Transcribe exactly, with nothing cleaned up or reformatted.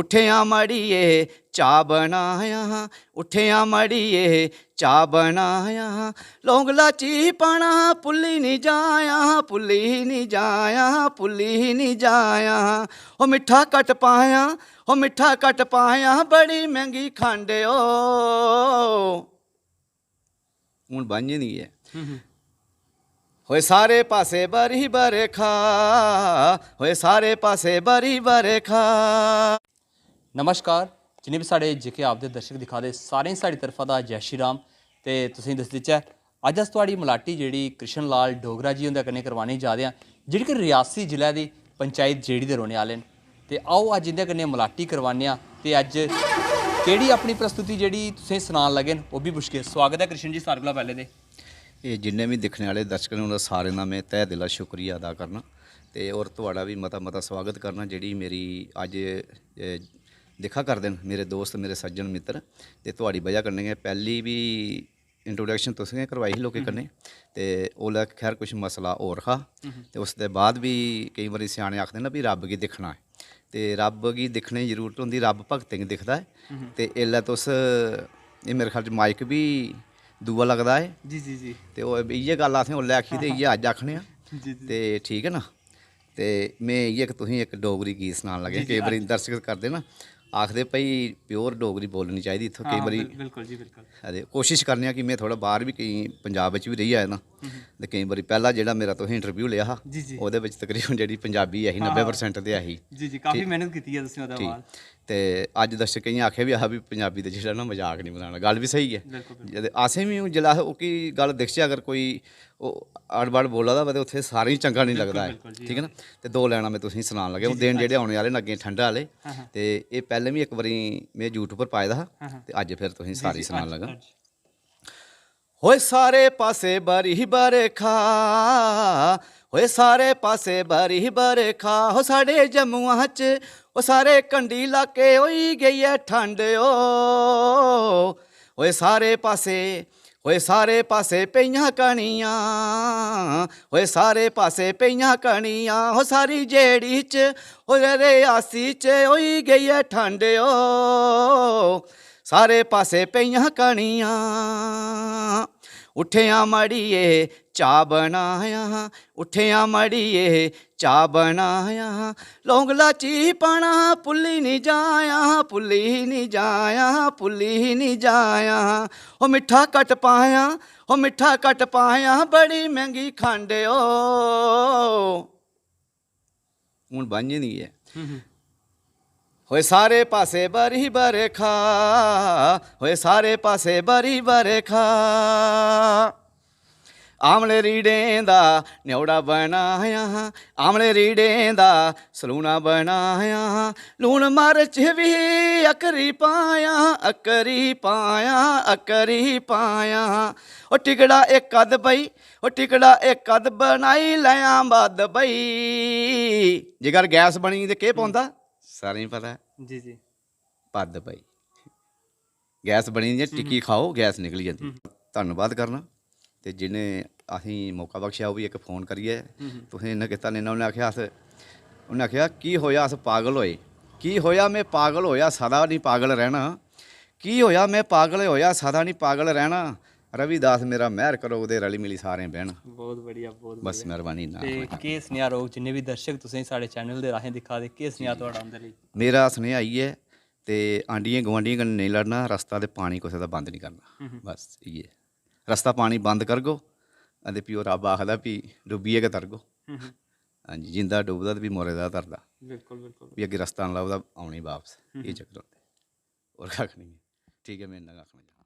उठेआं मड़िये, चाह् बनायां, उठेआं मड़िये, चाह् बनायां। लौंग लाची पाना भुल्ली निं जायां, भुल्ली निं जायां, भुल्ली निं जायां। ओ मिट्ठा घट्ट पायां, ओ मिट्ठा घट्ट पायां, बड़ी मैंह्गी खंड ओ। हून बांझें दी ऐ। हम्म, हम्म। होए सारे पासे बरी बरखा, होए सारे पासे बरी बरखा। नमस्कार, जिन्ने बी साढ़े जेह्के आपदे दर्शक दिक्खा दे, सारें गी साढ़ी तरफा दा जय श्री राम। ते तुसेंगी दस्सी देचै, अज्ज अस थुआढ़ी मलाटी जेह्ड़ी कृष्ण लाल डोगरा जी हुंदे कन्नै करवाने जा दे आं, जेह्ड़ी कि रियासी जिले दी पंचायत जेड़ी दे रौह्ने आह्ले न। ते आओ, अज्ज इं'दे कन्नै मलाटी करवाने आं ते अज्ज केह्ड़ी अपनी प्रस्तुति जेह्ड़ी तुसेंगी सनान लगे न, ओह् बी पुच्छगे। स्वागत ऐ कृष्ण जी, सारें कोला पैह्लें ते। एह् जिन्ने बी दिक्खने आह्ले दर्शक न, उ'नें सारें दा में तहे दिला शुक्रिया अदा करना ते होर थुआढ़ा बी मता मता स्वागत करना, जेह्ड़ी मेरी अज्ज, ए, दिक्खा करदे न मेरे दोस्त, मेरे सज्जन मित्तर। ते थुआढ़ी बजह कन्नै गै पैह्ली बी इंट्रोडक्शन तुसें गै करवाई ही लोकें कन्नै। ते ओल्लै खैर कुछ मसला होर हा। ते उसदे बाद बी केईं बारी स्याने आखदे न भी रब्ब गी दिक्खना ऐ, ते रब्ब गी दिक्खने दी जरूरत होंदी, रब्ब भगतें गी दिखदा ऐ। ते एल्लै तुस, एह् मेरे ख्याल च माइक बी दूआ लगदा ऐ। जी, जी, जी। ते ओह् इ'यै गल्ल असें ओल्लै आखी ते इ'यै अज्ज आखने आं। जी, जी। ते ठीक ऐ ना? ते में इ'यै इक तुसेंगी इक डोगरी गीत सनान लगे। जी, जी, केईं बारी अज्ज। दर्शक करदे ना, आखदे, "भाई, प्योर डोगरी बोलनी चाहिदी इत्थै।" केईं हां, बारी बिल-, बिल्कुल जी, बिल्कुल। अते कोशिश करने आं कि में थोह्ड़ा बाह्र बी, केईं पंजाब बिच बी रेही आए ना। हम्म। ते केईं बारी पैह्ला जेह्ड़ा मेरा तुसें इंटरव्यू लेआ हा, जी, जी। ओह्दे बिच तकरीबन जेह्ड़ी पंजाबी ऐ ही, हां, नब्बे परसेंट ते ऐ ही। जी, जी, काफी ठीक। मेह्नत कीती ऐ तुसें ओह्दे ठीक। बाद। ते अज्ज दर्शकें गी आखेआ बी हा भी पंजाबी दा जेह्ड़ा ना मजाक निं बनाना, गल्ल बी स्हेई ऐ। बिल्कुल, बिल्कुल। ते असें बी हून जेल्लै अस ओह्की गल्ल दिखचै, अगर कोई ओह् अड़बड़ बोला दा होऐ ते उत्थै सारें गी चंगा निं बिल्कुल, लगदा ऐ। बिल्कुल जी, ठीक ऐ ना? हां। ते दो लैनां में तुसेंगी सनान लगा। जी, हून जी, दिन जेह्ड़े अच्छा। औने आह्ले न अग्गें ठंडा आह्ले, हां, हां। ते एह् पैह्लें बी इक बारी में YouTube पर पाए दा हा, हां, हां। ते अज्ज फिर तुसेंगी जी, सारी जी, सनान अच्छा, लगा। अच्छा। होए सारे पासे बरी बरखा, होए सारे पासे बरी बरखा, हो साढ़े जम्मुआ च, ओ सारे कंढी लाके होई गई ऐ ठंड ओ। होए सारे पासे, होए सारे पासे पेइयां कनियां, होए सारे पासे पेइयां कनियां, हो सारी जेड़ी च, हो रियासी च होई गई ऐ ठंड ओ। सारे पासे पेइयां कनियां। उठेआं मड़िये, चाह् बनायां, उठेआं मड़िये, चाह् बनायां। लौंग लाची पाना भुल्ली निं जायां, भुल्ली निं जायां, भुल्ली निं जायां। ओ मिट्ठा घट्ट पायां, ओ मिट्ठा घट्ट पायां, बड़ी मैंह्गी खंड ओ। हून बांझें दी ऐ। हम्म, हम्म। होए सारे पासे बरी बरखा, होए सारे पासे बरी बरखा। आमले रीड़ें दा न्योड़ा बनाया, आमले रीड़ें दा सलूना बनाया। लून मर्च बी अकरी पाया, अकरी पाया, अकरी पाया। ओ टिकड़ा इक अद्ध बई, ओ टिकड़ा इक अद्ध बनाई लैआं बद्ध बई। जेकर गैस बनी ते केह् पौंदा? सारें गी पता ऐ। जी, जी। बद्ध बई। गैस बनी दी ऐ, हम्म। टिक्की खाओ, गैस निकली जंदी। हम्म। धन्नवाद करना। ते जिन्ने असेंगी मौका बख्शेआ, ओह् बी इक फोन करियै हम्म, हम्म। तुसें इन्ना कीता, नेईं ना उ'नें आखेआ अस, उ'नें आखेआ, "की होएआ अस पागल होए? की होएआ में पागल होएआ, सदा निं पागल रैह्ना? की होएआ में पागल होएआ, सदा निं पागल रैह्ना? रविदास मेरा मैह्र करो, ओह्दे रली मिली सारें बैह्ना।" बहुत बढ़िया, बहुत बस, बढ़िया। मेहरबानी, इन्ना ते आखना चाह्न्नां। केह् सनेहा रौह्ग, जिन्ने बी दर्शक तुसें साढ़े चैनल दे राहें दिक्खा दे, केह् सनेहा जी। थुआढ़ा उं'दे लेई? मेरा सनेहा इ'यै, ते आंढियें गुआंढियें कन्नै नेईं लड़ना, रस्ता ते पानी कुसै दा बंद निं करना। हम्म, हम्म। बस इ'यै। रस्ता पानी बंद करगो, ते फ्ही ओह् रब्ब आखदा, फ्ही डुब्बियै गै तरगो। हम्म, हम्म। हां जी, जिंदा डुबदा ते फ्ही मरे दा तरदा। बिल्कुल, बिल्कुल। फ्ही अग्गें रस्ता निं लभदा औने गी बापस। हम्म, एह् हम्म। चक्कर होंदे। होर कक्ख निं ऐ। ठीक ऐ, में इन्ना गै आखना चाह्न्नां।